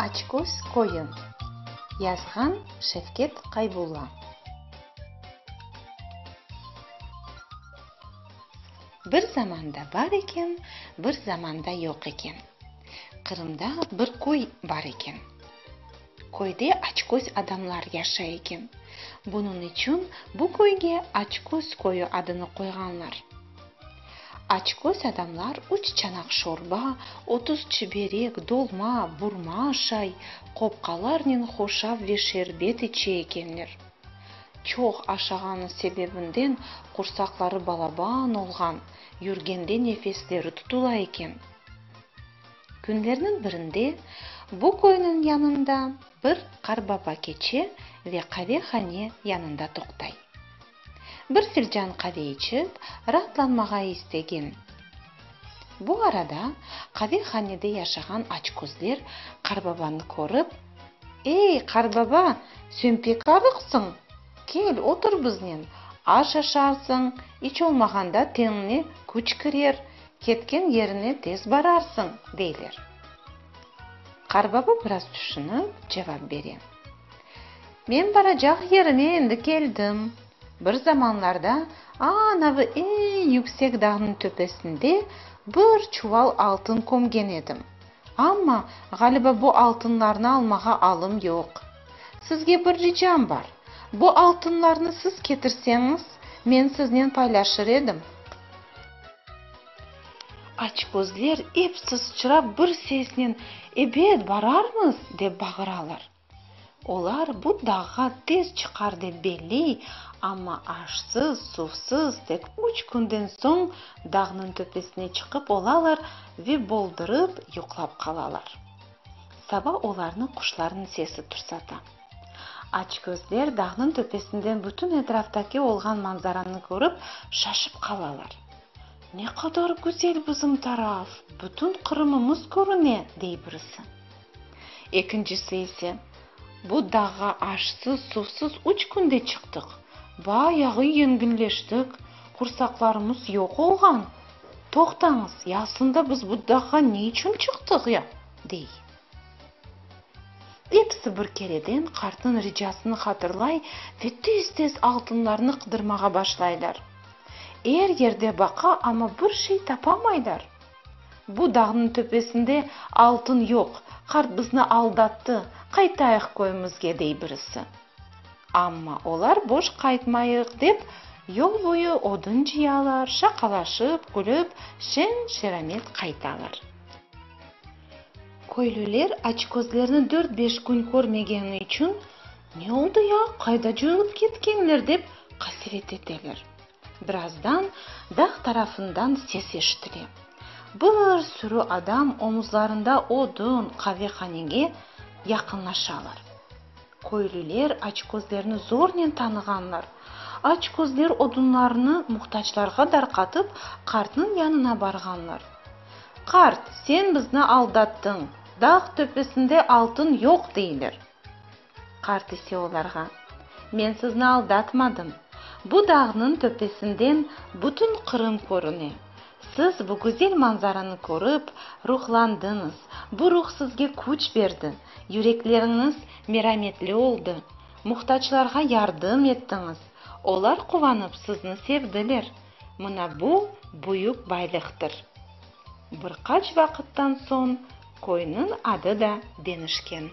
Açköz köyü. Yazğan Şevket Qaybulla. Bir zamanda bar eken, bir zamanda yoq eken. Qırımda bir köy bar eken. Köyde açköz adamlar yaşay eken. Bunıñ içün bu köyge Açköz köyü adını qoyğanlar. Açköz adamlar üç çanaq şorba, 30 çiberek, dolma, burma aşay, qopqalarnen hoşaf ve şerbet içe ekenler. Çoq aşağanı sebebinden qursaqları balaban olğan, yürgende nefesleri tutula eken. Künlerniñ birinde bu köyniñ yanında bir qarbaba keçe ve qavehane yanında toqtay. Bir filcan qave içip, raatlanmağa istegen. Bu arada qavehanede yaşağan açközler qarbabanı körip, Ey, qarbaba, sen pek arıqsıñ, kel, otur biznen, aş aşarsıñ, iç olmağanda teniñe küç kirer, ketken yerine tez bararsıñ, deyler. Qarbaba biraz tüşünip, cevap bere. Men baracaq yerime endi keldim. Bir zamanlarda anavı eñ yüksek dağnıñ töpesinde bir çuval altın kömgen edim. Amma, ğaliba, bu altınlarnı almağa alım yoq. Sizge bir ricam bar, bu altınlarnı siz ketirseñiz, men siznen paylaşır edim. Açközler episi sıçrap bir sesnen, Ebet, bararmız! dep bağıralar. Olar bu dağğa tez çıqar dep belley, amma aşsız, suvsız tek üç künden soñ dağnıñ töpesine çıqıp olalar ve boldurıp yuqlap qalalar. Saba olarnı quşlarnıñ sesi tursata. Açközler dağnıñ töpesinden bütün etraftaki olğan manzaranı körip şaşıp qalalar. Ne qadar güzel bizim taraf, bütün Qırımımız körüne, dey birisi. Ekincisi ise, Bu dağğa aşsız, suvsız üç künde çıqtıq, bayağı yengilleştik, qursaqlarımız yoq olğan. Toqtañız, ya aslında biz bu dağğa ne içün çıqtıq ya? dey. Episi bir kereden qartnıñ ricasını hatırlay ve tez-tez altınlarnı qıdırmağa başlaylar. Er yerde baqa, amma bir şey tapamaylar. Bu dağnıñ töpesinde altın yoq, qart bizni aldattı, qaytayıq köyümizge, dey birisi. Amma olar boş qaytmayıq dep, yol boyu odun cıyalar, şaqalaşıp, külip, şeñ-şeramet qaytalar. Köylüler açközlerni dört-beş kün körmegeni içün, Ne oldı ya, qayda coyulıp ketkenler, dep qasevet eteler. Birazdan dağ tarafından ses eşitile. Bir sürü adam omuzlarında odun qavehanege yaqınlaşalar. Köylüler açközlerni zornen tanığanlar. Açközler odunlarını muhtaclarğa darqatıp, qartnıñ yanına barğanlar. Qart, sen bizni aldattıñ, dağ töpesinde altın yoq, deyler. Qart ise olarğa, Men sizni aldatmadım. Bu dağnıñ töpesinden bütün Qırım körüne. Siz bu güzel manzaranı körip, ruhlandıñız, bu ruh sizge küç berdi, yürekleriñiz merametli oldı, muhtaclarğa yardım ettiñiz, olar quvanıp sizni sevdiler. Mına bu büyük baylıqtır. Bir qaç vaqıttan soñ köyniñ adı da deñişken.